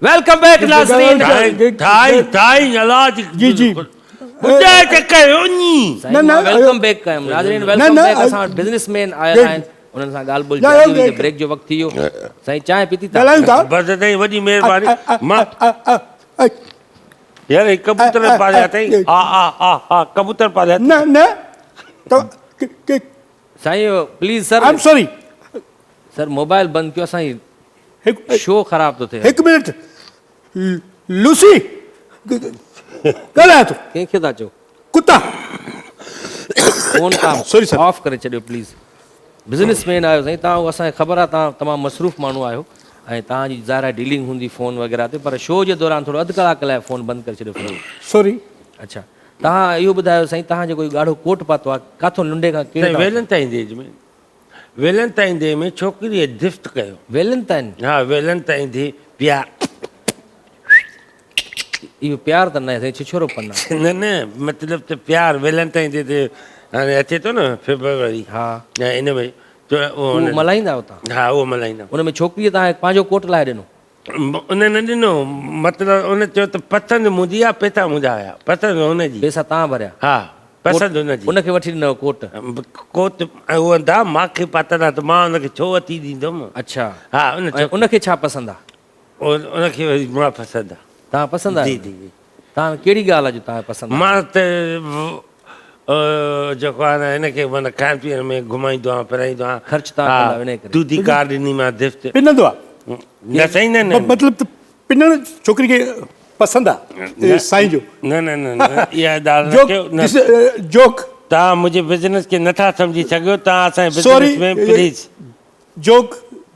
Welcome back ناظرين. ٺاهي ٺاهي الله جي جي جي ٻڌائي ته ڪيو ني. نه نه welcome back ڪيم ناظرين welcome back. اسان وٽ بزنس مين آيل آهن، انهن سان ڳالهه ٻولهه جاري هئي ته بريڪ جو وقت ٿي ويو. سائين چانهه پيتي تان؟ ڳالهايون ٿا. بس سائين وڏي مهرباني. مان يار هي ڪبوتر پاليا اٿئي؟ آ آ آ آ ڪبوتر پاليا. نه نه ته سائين please sir. I am sorry sir, mobile بند ڪيو، اسان جي شو خراب ٿو ٿئي. هڪ منٽ لوسي، ڳالهايان ٿو. ڪنهن کي ٿا چئو؟ ڪتا. فون تان سوري سر آف ڪري ڇڏيو پليز. بزنس مين آهيو سائين تان، اسان کي خبر آهي تان تمام مصروف ماڻهو آهيو ۽ تان جي ظاهر آهي ڊيلنگ هوندي فون وغيره تي، پر شو جي دوران ٿورو اڌ ڪلاڪ لاء فون بند ڪري ڇڏيو فلحال. سوري. اڇا تان اهو ٻڌايو سائين، تان جيڪو ڳاڙهو ڪوٽ پاتو آهي ڪاٿو لنڊي کان ڪهڙي؟ سائين ويلنٽائن ڊي ۾ ويلنٽائن ڊي ۾ ڇوڪريء گفٽ ڪيو. ويلنٽائن؟ ها ويلنٽائن ڊي پيار. اهو پيار ته ناهي سائين، ڇڇورو پن آهي. نه نه مطلب ته پيار ويلنٽائن ڊي تي هاڻي اچي ٿو نه فيبروري. ها. ان ۾ اهو ملهائيندا آهيو توهان؟ ها اهو ملهائيندا. ان ۾ ڇوڪريء توهان کي پنهنجو ڪوٽ لاهي ڏنو؟ ان نه ڏنو، مطلب ان چيو ته پسند منهنجي آ، پئسا منهنجا هيا، پسند هن جي. پئسا توهان ڀريا؟ ها پسند هن جي. ان کي وٺي ڏنو ڪوٽ؟ ڪوٽ اهو انڌا مان کي پاتل آ ته مان ان کي ڇو وٺي ڏيندم. اڇا. ها ان ۽ ان کي ڇا پسند آ؟ ان کي وري مان پسند آ. توهان پسند آهيو؟ جي جي جي. توهان ۾ ڪهڙي ڳالهه آ جو توهان کي پسند آ؟ مان ته جيڪو آ نه هن کي معنيٰ کائڻ پيئڻ ۾ گهمائيندو آهيان ڦرائيندو آهيان. خرچ توهان ڪندا آهيو انهيء ڪري. دودي ڪار ڏني مان گفٽ. پنندو آ؟ نه سائين نه نه. مطلب ته پنڻ ڇوڪري کي پسند آ سائين جو. نه نه نه نه اها ڳالهه نه ڪيو نه. جوڪ. توهان منهنجي بزنس کي نٿا سمجهي سگهو، توهان اسان جي بزنس ۾ پليز. جوڪ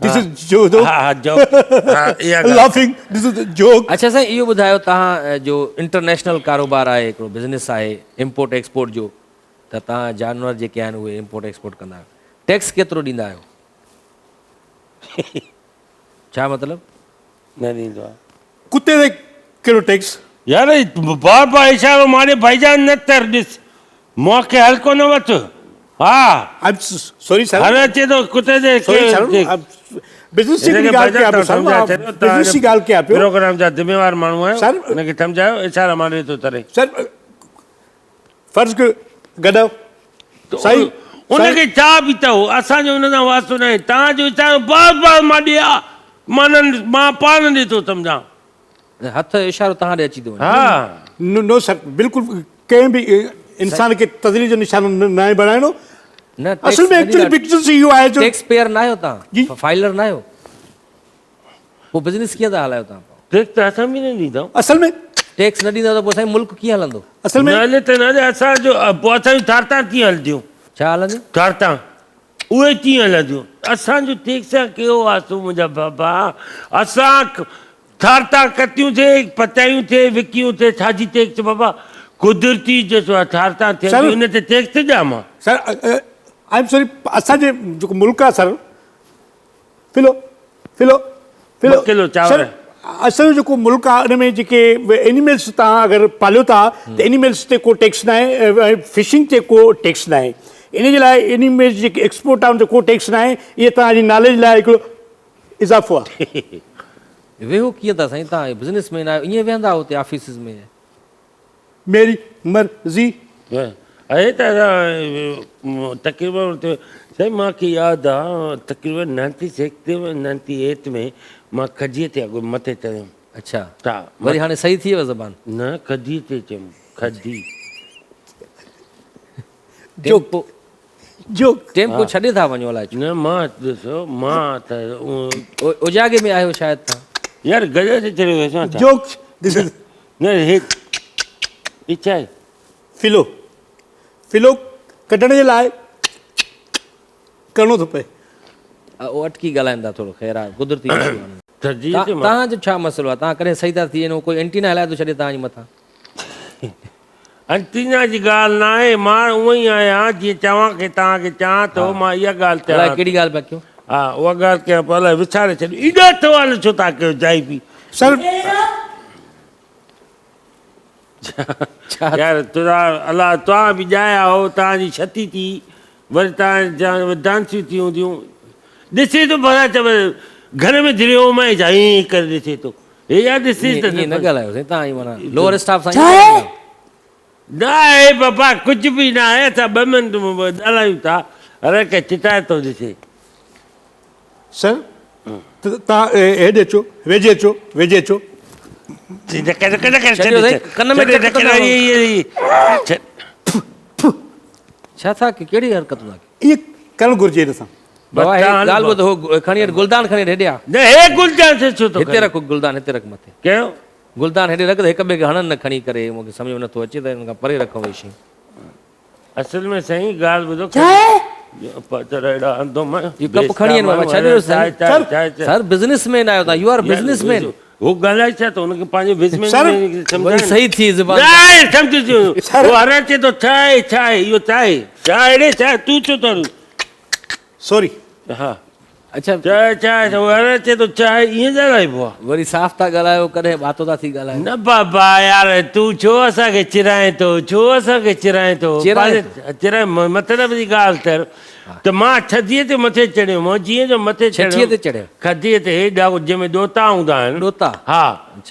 دس از جوڪ. ها ها جوڪ ها اها ڳالهه. لافنگ دس از جوڪ. اڇا سائين اهو ٻڌايو توهان جو انٽرنيشنل ڪاروبار آهي، هڪڙو بزنس آهي امپورٽ ايڪسپورٽ جو، ته توهان جانور جيڪي آهن اهي امپورٽ ايڪسپورٽ ڪندا آهيو، ٽيڪس ڪيترو ڏيندا آهيو؟ ڇا مطلب؟ نه ڏيندو آهي. ڪتي تي ڪهڙو ٽيڪس؟ يار بار بار اشارو ماري ڀائيجان نه تر ڏس مون کي هلڪو نه وٺ ها. آئي ايم سوري سر. هاڻي اچي ٿو ڪتي تي سوري سر بزنس جي ڳالهه ڪيان پيو سر بزنس جي ڳالهه ڪيان پيو. پروگرام جا ذميوار ماڻهو آهيو سر هن کي سمجهايو اشارا ماري ٿو تري. سر فرض ڪيو گڏهه سائين ان کي ڇا به اٿو اسان جو ان سان واسطو ناهي توهان جو اشارو بار بار مان ڏي آ مان مان پاڻ ڏي ٿو سمجهان. هٿ جو اشارو توهان ڏي اچي ٿو وڃي. ها. نو سر بلڪل ڪنهن به انسان کي تذليل جو نشانو ناهي بڻائڻو. نه اصل ۾ ايڪچوئلي بزنس اهو آهي جو ٽيڪس پيئر ناهيو توهان فائلر ناهيو پوء بزنس ڪيئن ٿا هلايو توهان؟ ٽيڪس ته اسان به نه ڏيندا آهيون. اصل ۾ ٽيڪس نه ڏيندا ته پوء سائين ملڪ ڪيئن هلندو؟ اصل ۾ نه هلي ته نه هلي اسان جو پوء اسان جون ٿارتان ڪيئن هلنديون؟ ڇا هلنديون؟ ٿارتان اهي ڪيئن هلنديون؟ اسان جو ٽيڪس سان ڪهڙو واسطو منهنجا بابا اسان ٿارتان ڪتيون ٿي پچايون ٿي وڪيون ٿي ڇا جي ٽيڪس بابا قدرتي جيڪو آهي ٿارتان ٿين ٿيون ان تي ٽيڪس ٿي ڏيان مان؟ سر I am sorry اسان جي جيڪو ملڪ آهي سر فلو فلو فلو ٻه ڪلو چانور. سر اسان جو جيڪو ملڪ آهي ان ۾ جيڪي اينيملس تان اگر پاليو ٿا ته اينيملس تي ڪو ٽيڪس ناهي ۽ فشنگ تي ڪو ٽيڪس ناهي ان جي لاء اينيملس جيڪي ايڪسپورٽ آهي ان تي ڪو ٽيڪس ناهي اهي توهان جي ناليج لاء هڪڙو اضافو آهي. ويهو ڪيئن ٿا سائين توهان بزنس مين آهيو ائين ويهندا آهيو اتي آفيسز ۾. ميري مرضي. اهي ته تقريبن سائين مان کي ياد آ تقريبن نائنٽي سڪس نائنٽي ايٽ ۾ مان کجيء تي اڳ مٿي چڙهيم. اڇا وري هاڻي صحيح ٿي ويو زبان. نه کجيء تي چيم کجي. جوڪ جوڪ. ٽيمپو ڇڏي ٿا وڃو الائي ڇو. نه مان ڏسو مان ته اوجاڳي ۾ آهيو شايد تان. يار گڏهه تي چڙهيو ويس آهيان ڇا. جوڪ دس از. نه هي هي ڇا آهي. فلو فلو ڪڍڻ جي لاء ڪرڻو ٿو پئي. اهو اٽڪي ڳالهائين ٿا ٿورو خير آهي قدرتي اشو آهي. ترجيح تي مان. توهان جو ڇا مسئلو آهي توهان ڪڏهن صحيح ٿا ٿي وڃو ڪوئي اينٽينا هلائي ٿو ڇڏي توهان جي مٿان. انٽينا جي ڳالهه ناهي، مان اونئن ئي آهيان جيئن چوان کي توهان کي چاهان ٿو، مان اها ڳالهه چاهيان الائي ڪهڙي ڳالهه پيا ڪيو. ها اها ڳالهه ڪيان پيو، الائي وساري ڇڏيو. ايڏا سوال ڇو ٿا ڪيو جائي پي. سر. يار الله توهان به ڄايا هو، توهان جي ڇتي ٿي، وري توهان جا ڊانسيون ٿي هونديون. ڏسي ٿو ڀلا چوي گهر ۾ دريو مان ائين ڪري ڏسي ٿو. هي يا ڏسيس ته ائين نه ڳالهايو سائين تان معنيٰ لوئر اسٽاف سان ڇا آهي؟ نه آهي بابا ڪجهه به نه آهي اسان ٻه منٽ ڳالهايون ٿا هر هڪ چتائي ٿو ڏسي. سر تان هيڏي اچو ويجهي اچو ويجهي اچو. ڇڏيو سائين ڪن ۾ چڪ ته نه ڇا ٿا ڪهڙي حرڪت ٿا ائين ڪرڻ گهرجي هن سان. بابا هي ڳالهه ٻڌ هو کڻي هيٺ گلدان کڻي هيٺ هيڏي آ. نه هي گلدان ڇو ٿو هتي رک گلدان هتي رک مٿي. ڪيو؟ گلدان هيڏي رک ته هڪ ٻئي کي هڻن نه کڻي ڪري مون کي سمجهه ۾ نٿو اچي ته هن کان پري رکون اهي شيون. اصل ۾ سائين ڳالهه ٻڌو پٿر اهڙا آندو مان اهو ڪپ کڻي وڃ بابا ڇڏيو سائين سر بزنس مين آهيو توهان يو آر بزنس مين. هو ڳالهائي ڇا ٿو هن کي پنهنجو بزنس مين سمجهائي وري صحيح ٿي زبان نه سمجهي ٿي هو هر چئي ٿو ڇا آهي ڇا آهي اهو ڇا آهي ڇا آهي ڙي ڇا تون ڇو ٿو سوري ها اڇا ڇا ڇا هر چئي ٿو ڇا آهي ائين ڳالهائبو آهي وري صاف ٿا ڳالهايو ڪڏهن ٻاتو ٿا ٿي ڳالهايو نه بابا يار تون ڇو اسان کي چرائين ٿو ڇو اسان کي چرائين ٿو چرائين مطلب جي ڳالهه ڪر ته مان ڇديء تي مٿي چڙهيو هوم جيئن جو مٿي چڙهيم ڇٺيء تي چڙهيو کديء تي هيڏا جنهن ۾ ڏوتا هوندا آهن ڏوتا ها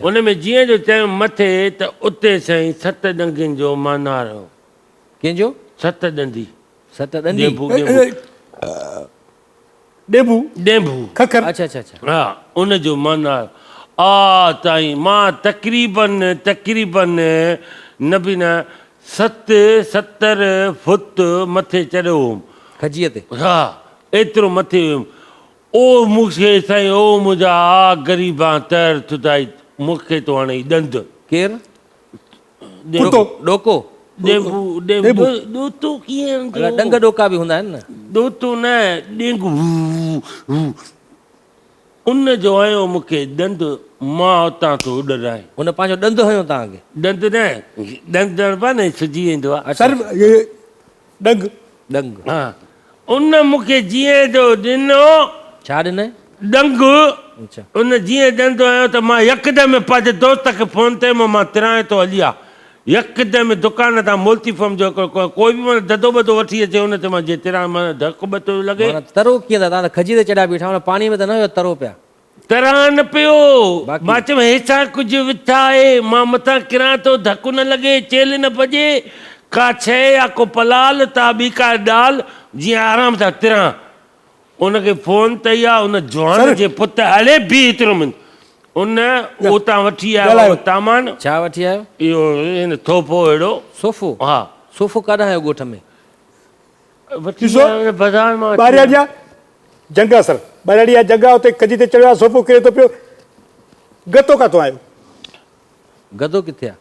ان ۾ جيئن جو چڙهيم مٿي ته اتي سائين ست ڏنگين جو مانار هو ڪنهن جو ست ڏندي ست ڏندي ڏينڀو ڏينڀو ڏينڀو ڏينڀو ککر اڇا اڇا اڇا ها ان جو مانار آ تائين مان تقريبن تقريبن نه به نه ست 70 فوٽ مٿي چڙهيو هوم. کجيء تي؟ ها، ايترو مٿي هيم. او مون کي سائين او منهنجا آ غريبان تر ٿڌائي مون کي ٿو هڻئي ڏند. ڪير؟ ڪتو. ڏوڪو؟ ڏينڀو ڏينڀو ڏوتو ڪيئن هوندو؟ الا ڏنگ ڏوڪا به هوندا آهن نه. ڏوتو نه ڏينگو ان جو هنيو مون کي ڏند، مان اتان ٿو اڏرائين. هن پنهنجو ڏند هنيو توهان کي؟ ڏند نه، ڏند هڻبو آهي نه سجي ويندو آهي. سر ڏنگ. ڏنگ. ها، ان مون کي جيئن جو ڏنو. ڇا ڏنئي؟ ڏنگ. اڇا. ان جيئن ڏند هنيو ته مان يڪدم پنهنجي دوست کي فون ڪيم، مان ترانء ٿو هلي آ. يڪدم دڪان تان مولتي فوم جو هڪڙو ڪوئي به معنيٰ دڌو ٻڌو وٺي اچي ان تي مان جيئن تران معنيٰ ڌڪ ٻه ٿو لڳي. معنيٰ ترو ڪيئن ٿا؟ توهان ته کجي تي چڙهيا بيٺا آهيو، پاڻيء ۾ ته نه هيو ترو پيا. تران نه پيو. باقي. مان چيم هيسان ڪجهه وٿ آهي، مان مٿان ڪران ٿو، ڌڪ نه لڳي، چيلهه نه ڀڄي، ڪا شيء يا ڪو پلال تا ٻي ڪا ڏال، جيئن آرام سان تران. ان کي فون ته اها ان جوان جي پت هلي بيهه هيترو منٽ ان اتان وٺي آيو اهو سامان. ڇا وٺي آيو؟ اهو هن ٿوفو اهڙو. صوفو؟ ها. صوفو ڪاڏانهن آيو ڳوٺ ۾؟ وٺي آيو بازار مان وٺي ٻاريا جا جنگا سر ٻارياڙي جا جنگا اتي کجي تي چڙهيو آ صوفو ڪري ٿو پيو گتو ڪاتو آيو؟ گدو ڪٿي آ؟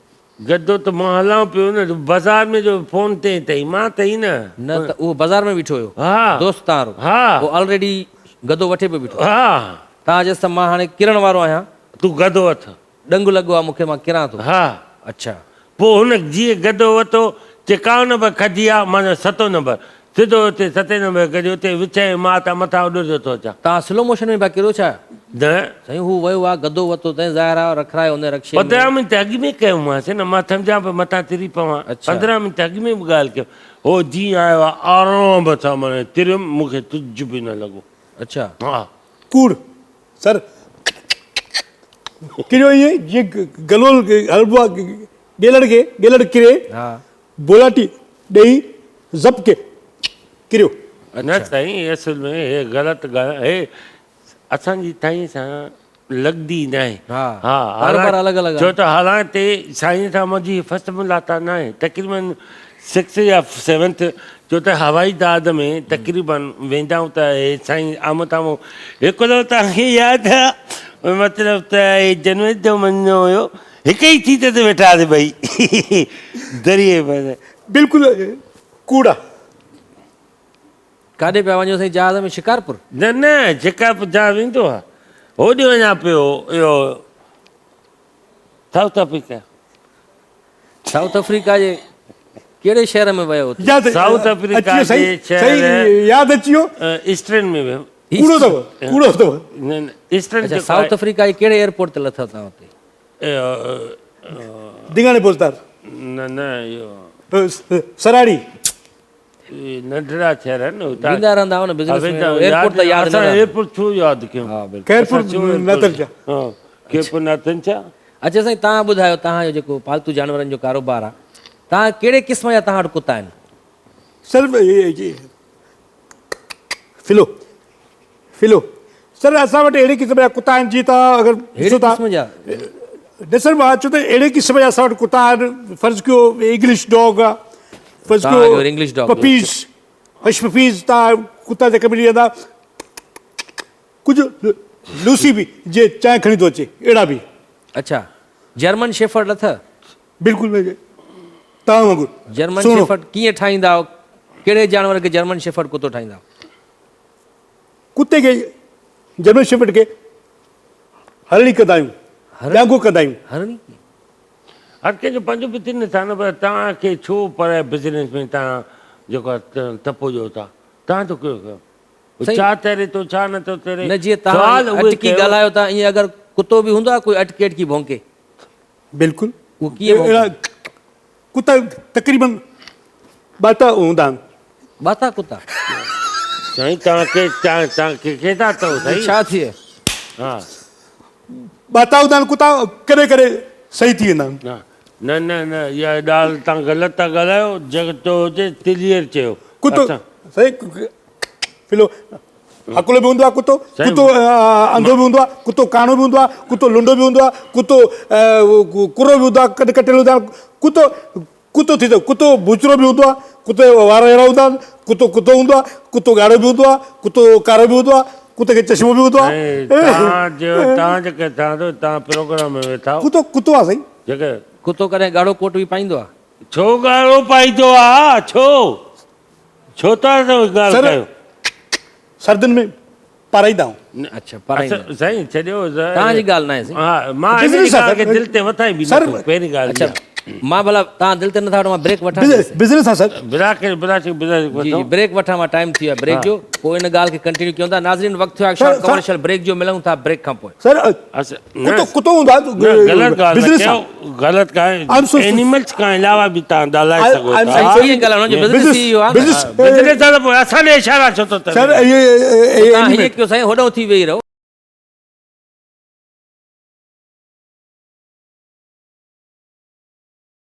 گدو ته مان هلان پيو نه بازار ۾ جو فون تي اٿئي مان اٿئي نه. نه ته اهو بازار ۾ بيٺو هيو. ها. دوست توهان رو. ها. اهو آلريڊي گدو وٺي پيو بيٺو. ها. توهان چيس ته مان هاڻي ڪرڻ وارو آهيان. تون گدو وٺ. ڏنگ لڳو آ مون کي مان ڪران ٿو. ها. اڇا. پوء هن جيئن گدو وتو چي ڪائو نمبر کجي آ مان چيو ستون نمبر. سڌو اتي ستين نمبر کجي اتي وڇايو مان اتان مٿان اڏرجو ٿو اچان. توهان سلو موشن ۾ پيا ڪريو ڇا؟ نه. سائين هو ويو آ گدو ورتو تنهن ظاهر آ رکرايو ان رڪشي ۾. 15 منٽ اڳ ۾ ڪيومانس نه مان سمجهان پيو متان تري پوان. اڇا. 15 منٽ اڳ ۾ به ڳالهه ڪيم. هو جيئن آيو آ آرام سان معني تريم مون کي تج به نه لڳو. اڇا. ها. ڪوڙ سر ڪريو ائين جيئن گلول هلبو آ ڳيلڙ کي ڳيلڙ ڪري. ها. بولاٽي ڏئي زپ ڪي ڪريو. نه سائين اصل ۾ هي غلط ڳالهه هي اسان جي سائين سان لڳندي ناهي ها ها ڪاروبار الڳ الڳ ڇو ته حالانڪ تي سائين سان منهنجي فرسٽ ملاقات ناهي تقريبن سڪس يا سيونٿ ڇو ته هوائي جهاز ۾ تقريبن ويندا آهيون ته هي سائين آمد آمو هڪ دفعو توهان کي ياد آهي مطلب ته هي جنوري جو مهينو هيو هڪ ئي سيٽ تي ويٺا هئاسين ٻئي دريء ۾. بلڪل ڪوڙ آ. ڪاڏي پيا وڃو سائين جهاز ۾ شڪارپور؟ نه نه شڪارپور جهاز ويندو آ. هوڏي وڃان پيو اهو سائوٿ آفريڪا. سائوٿ آفريڪا جي ڪهڙي شهر ۾ ويو اتي؟ ياد سائوٿ آفريڪا اچي ويو جي سائين شهر سائين ياد اچي ويو. ايسٽرن ۾ ويم. ڪوڙو اٿو ڪوڙو اٿو. نه نه ايسٽرن اڇا سائوٿ آفريڪا جي ڪهڙي ايئرپورٽ تي لٿا توهان اتي؟ دنگاڻي بوزدار. نه نه اهو. سراڙي. ننڍڙا شهر آهن اتان. ويندا رهندا آهيو نه بزنس ۾ ايئرپورٽ ته ياد نه رهندو. ايئرپورٽ ڇو ياد ڪيون. ها بلڪل. خيرپور ناتر جا. ها ڪيپ نه اٿن ڇا؟ اچا سائين توهان ٻڌايو توهان جو جيڪو پالتو جانورن جو ڪاروبار آ توهان ڪهڙي قسم جا توهان وٽ ڪتا آهن؟ سر فلو فلو سر اسان وٽ اهڙي قسم جا ڪتا آهن جيئن توهان اگر ڏسو ٿا قسم جا؟ نه سر مان چيو ته اهڙي قسم جا اسان وٽ ڪتا آهن فرض ڪيو انگلش ڊاگ آ فرض توهان ڪيو جو انگلش ڊاگ پپيز هش پپيز توهان ڪتا جيڪا ملي ويندا ڪجهه لوسي به جي چانهه کڻي ٿو اچي اهڙا به. اڇا جرمن شيفرڊ اٿ؟ بلڪل توهان وانگر جرمن سهڻو. شيفرڊ ڪيئن ٺاهيندا آهيو؟ ڪهڙي جانور کي جرمن شيفرڊ ڪتو ٺاهيندا آهيو؟ ڪتي کي جرمن شيفرڊ کي هرڻي ڪندا آهيون ڄانگهو ڪندا آهيون. هرڻي؟ هر ڪنهن جو پنهنجو بزنس آهي نه پر توهان کي ڇو پر بزنس ۾ توهان جيڪو آهي ٽپو ڏيو ٿا توهان جو ڪهڙو ڪم؟ ڇا تري ٿو ڇا نه ٿو تري. نه جيئن توهان اٽڪي ڳالهايو ٿا ائين اگر ڪتو به هوندو آهي ڪوئي اٽڪي اٽڪي ڀونڪي. بلڪل اهو ڪيئن ڀونڪي؟ اهڙا ڪتا تقريبن ٻاتا هوندا آهن. ٻاتا ڪتا؟ سائين توهان کي توهان کي ڪي ٿا چئو سائين. ڇا ٿئي؟ ها. ٻاتا هوندا آهن ڪتا ڪڏهن ڪڏهن صحيح ٿي ويندا آهن. نه نه نه اها ڳالهه توهان غلط ٿا ڳالهايو جيڪو هجي ڪليئر چيو. ڪتو سائين فلو هڪلو به هوندو آهي ڪتو ڪتو انڌو به هوندو آهي ڪتو ڪاڻو به هوندو آهي ڪتو لنڊو به هوندو آهي ڪتو ڪرو به هوندو آهي ڪڏ ڪٽيل هوندا آهن ڪتو ڪتو ٿي ٿو ڪتو بوچرو به هوندو آهي ڪتي جا وار اهڙا هوندا آهن ڪتو ڪتو هوندو آهي ڪتو ڳاڙهو به هوندو آهي ڪتو ڪارو به هوندو آهي ڪتي کي چشمو به هوندو آهي. توهان جو توهان جيڪي توهان پروگرام ۾ ويٺا آهيو ڪتو ڪتو آهي سائين. جيڪي ڪتو ڪڏهن ڳاڙهو ڪوٽ به پائيندو آهي. ڇو ڳاڙهو پائيندو آ ڇو ڇو ٿا ڳالهه ڪيو. سردين ۾ پارائيندا آهيون. اڇا پارائيندا آهيو. سائين ڇڏيو توهان جي ڳالهه ناهي سائين. ها مان هن جي ڳالهه کي دل تي وٺان ئي به نه ٿو پهرين ڳالهه اڇا مان ڀلا توهان دل تي نٿا وٺو مان بريڪ وٺان بزنس آ سر. براڪ براڪ براڪ جي جي بريڪ وٺان مان ٽائيم ٿي ويو آهي بريڪ جو پوء ان ڳالهه کي ڪنٽينيو ڪيون ٿا ناظرين وقت ٿيو آهي شارٽ ڪمرشل بريڪ جو ملون ٿا بريڪ کان پوء. سر ڪتو ڪتو هوندو آهي غلط ڳالهه نه ڪيو غلط ڳالهه اينيملز کان علاوه به توهان ڳالهائي سگهو ٿا سائين ڪيئن ڳالهائڻ هن جو بزنس ئي اهو آهي نه بزنس آهي ته پوء اسان ڏي اشارا ڇو ٿو ڪرين توهان هيئن ڪيو سائين هوڏانهن ٿي ويهي رهو.